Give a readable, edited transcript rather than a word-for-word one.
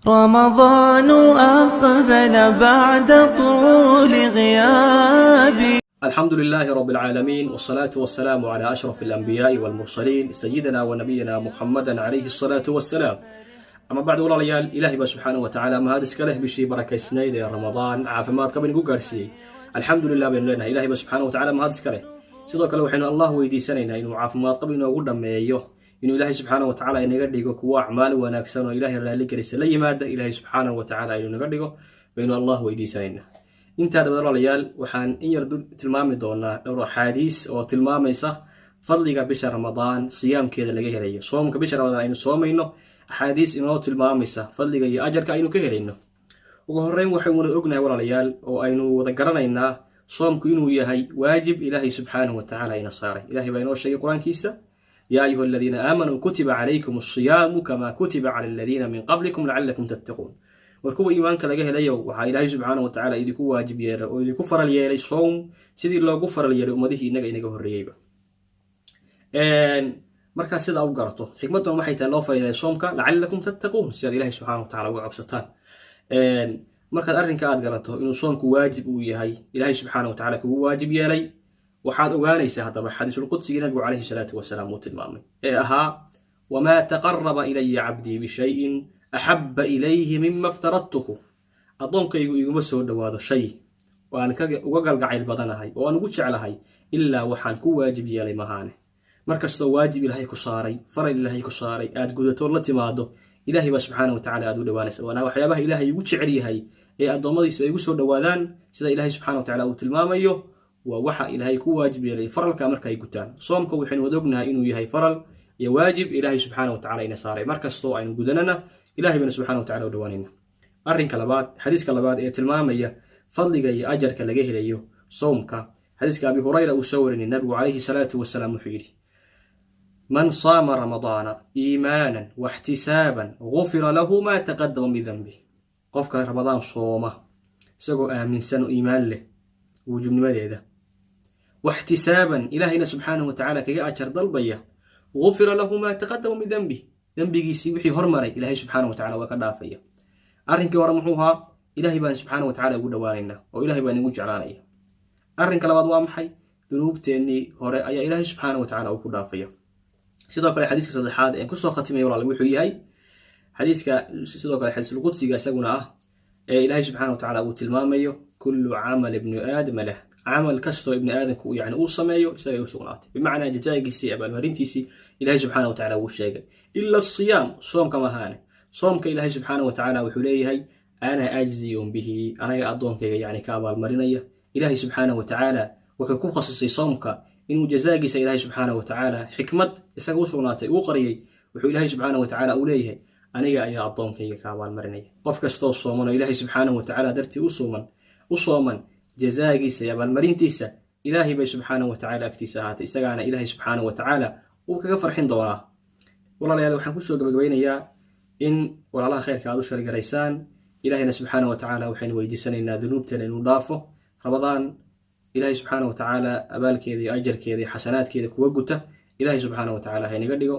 رمضان أقبل بعد طول غيابي. الحمد لله رب العالمين، والصلاة والسلام على أشرف الأنبياء والمرسلين، سيدنا ونبينا محمدا عليه الصلاة والسلام. أما بعد، walaalayaal، Ilaahay baa subxaanahu wa tacaala mahad iska leh bishii barakaysnayd ee Ramadaan caafimaad qaba inagu gaarsiiyey. Alxamdulilah baynu leenahay. Ilahay baa subxaanahu wa tacala mahad iska leh. Sidoo kale waxaynu Allah weydiisanaynaa inuu caafimaad qab inoogu dhammeeyo, inuu Ilaahay subxaanahu wa tacala inaga dhigo kuwo acmaal wanaagsan oo Ilaahay raalli gelisa la yimaada. Ilaahay subxaanahu wa tacaala inuu naga dhigo baynu Allah weydiisanaynaa. Intaa dabad, walaalayaal, waxaan in yar tilmaami doonaa dhowr axaadiis oo tilmaamaysa fadliga bisha Ramadaan siyaamkeeda laga helayo, soomka bisha Ramadaan aynu soomayno, axaadiis inoo tilmaamaysa fadliga iyo ajarka aynu ka helayno. Ugu horreyn, waxaynu wada ognahay, walaalayaal, oo aynu wada garanaynaa soomku inuu yahay waajib Ilaahay subxaanahu wa tacaala ina saaray. Ilahay baa inoo sheegay Qur-aankiisa: "يا أيها الذين آمنوا كتب عليكم الصيام كما كتب على الذين من قبلكم لعلكم تتقون." War kuwa iimaanka laga helayo, waxaa Ilaahay subxaana wa tacaala idinku waajib yeelay oo idinku faral yeelay soom, sidii loogu faral yeelay ummadihii inaga inaga horreeyeyba. Markaa sidaa u garato, xikmaddan waxay tahay loo faral yeelay soomka لعلكم تتقون, si aad Ilahay subxana wa tacala uga cabsataan. Markaad arrinka aad garato inuu soomku waajib uu yahay, Ilaahay subxaana wa tacala kugu waajib yeelay, waxaad ogaanaysaa haddaba xadiisulqudsigii Nabigu calayhi salaatu wasalaam uu tilmaamay ee ahaa: "وما تقرب إلي عبدي بشيء أحب إلي مما افترضته." Addoonkaygu iguma soo dhowaado shay oo aan uga galgacayl badanahay oo aan ugu jeclahay ilaa waxaan ku waajib yeelay mahaane. Markastoo waajib Ilaahay ku saaray, faral Ilaahay ku saaray, aad gudato, la timaado, Ilaahay baa subxaana wa tacala aad u dhowaanaysa. Waana waxyaabaha Ilaahay ugu jecel yahay ee addoommadiisu ay ugu soo dhowaadaan, sida Ilaahay subxana wa tacala uu tilmaamayo, waa waxa Ilaahay ku waajib yeelay faralka marka ay gutaan. Soomka waxaynu wada ognahay inuu yahay faral iyo waajib Ilaahay subxaana wa tacala ina saaray. Markastoo aynu gudanana, Ilahay baynu subxana wa tacala u dhowaanayna. Arrinka labaad, xadiiska labaad ee tilmaamaya fadliga iyo ajarka laga helayo soomka, xadiiska Abi Hurayra uu soo warinay, Nabigu calayhi salaatu wasalaam wuxuu yidhi: "من صام رمضان إيمانا واحتسابا غفر له ما تقدم من ذنبه." Qofka Ramadaan sooma isagoo aaminsan oo iimaan leh wujuubnimadeeda, واحتسابا, Ilaahayna subxaanahu wa tacaala kaga ajar dalbaya, غفر له ما تقدم من ذنبه, dembigiisii wixii hormaray Ilaahay subxaanahu wa tacala waa ka dhaafaya. Arrinkii hore muxuu ahaa? Ilaahay baan subxaana wa tacala ugu dhowaanaynaa oo Ilahay baan igu jeclaanaya. Arrinka labaad waa maxay? Dunuubteennii hore ayaa Ilaahay subxaana wa tacala uu ku dhaafaya. Sidoo kale xadiiska saddexaad een kusoo khatimaya, walaal, wuxuu yahay xadiiska sidoo kale xadiisulqudsiga isaguna ah ee Ilaahay subxana wa tacala uu tilmaamayo: "كل عمل ابن آدم له." Camal kastoo ibni aadamku yani uu sameeyo isagay u sugnaatay, bimacnaa jazaagiisii, abaalmarintiisii Ilahay subxaana wa tacala wuu sheegay. إلا الصيام, soomka mahaane. Soomka Ilaahay subxaana wa tacaala wuxuu leeyahay: "أنا أجزي به," anaga addoonkayga yani ka abaalmarinaya. Ilaahay subxaana wa tacaala wuxuu ku khasisay soomka inuu jazaagiisa Ilaahay subxaana wa tacaala xikmad isaga u sugnaatay uu qariyey. Wuxuu Ilaahay subxaana wa tacaala uu leeyahay: "Aniga ayaa addoonkayga ka abaalmarinaya." Qof kastoo sooman oo Ilaahay subxaanahu wa tacaala dartii u sooman, jazaagiisa iyo abaalmarintiisa Ilaahay bay subxaanahu wa tacala agtiisa ahaatay, isagaana Ilaahay subxaanahu wa tacaala uu kaga farxin doonaa. Walaalayaal, waxaan kusoo gabagabaynayaa in walaalaha khayrka aad u share garaysaan. Ilaahayna subxaana wa tacaala waxaynu weydiisanaynaa dunuubteena inuu dhaafo. Ramadaan Ilaahay subxaana wa tacaala abaalkeeda iyo ajarkeeda iyo xasanaadkeeda kuwa guta Ilaahay subxaana wa tacala haynaga dhigo.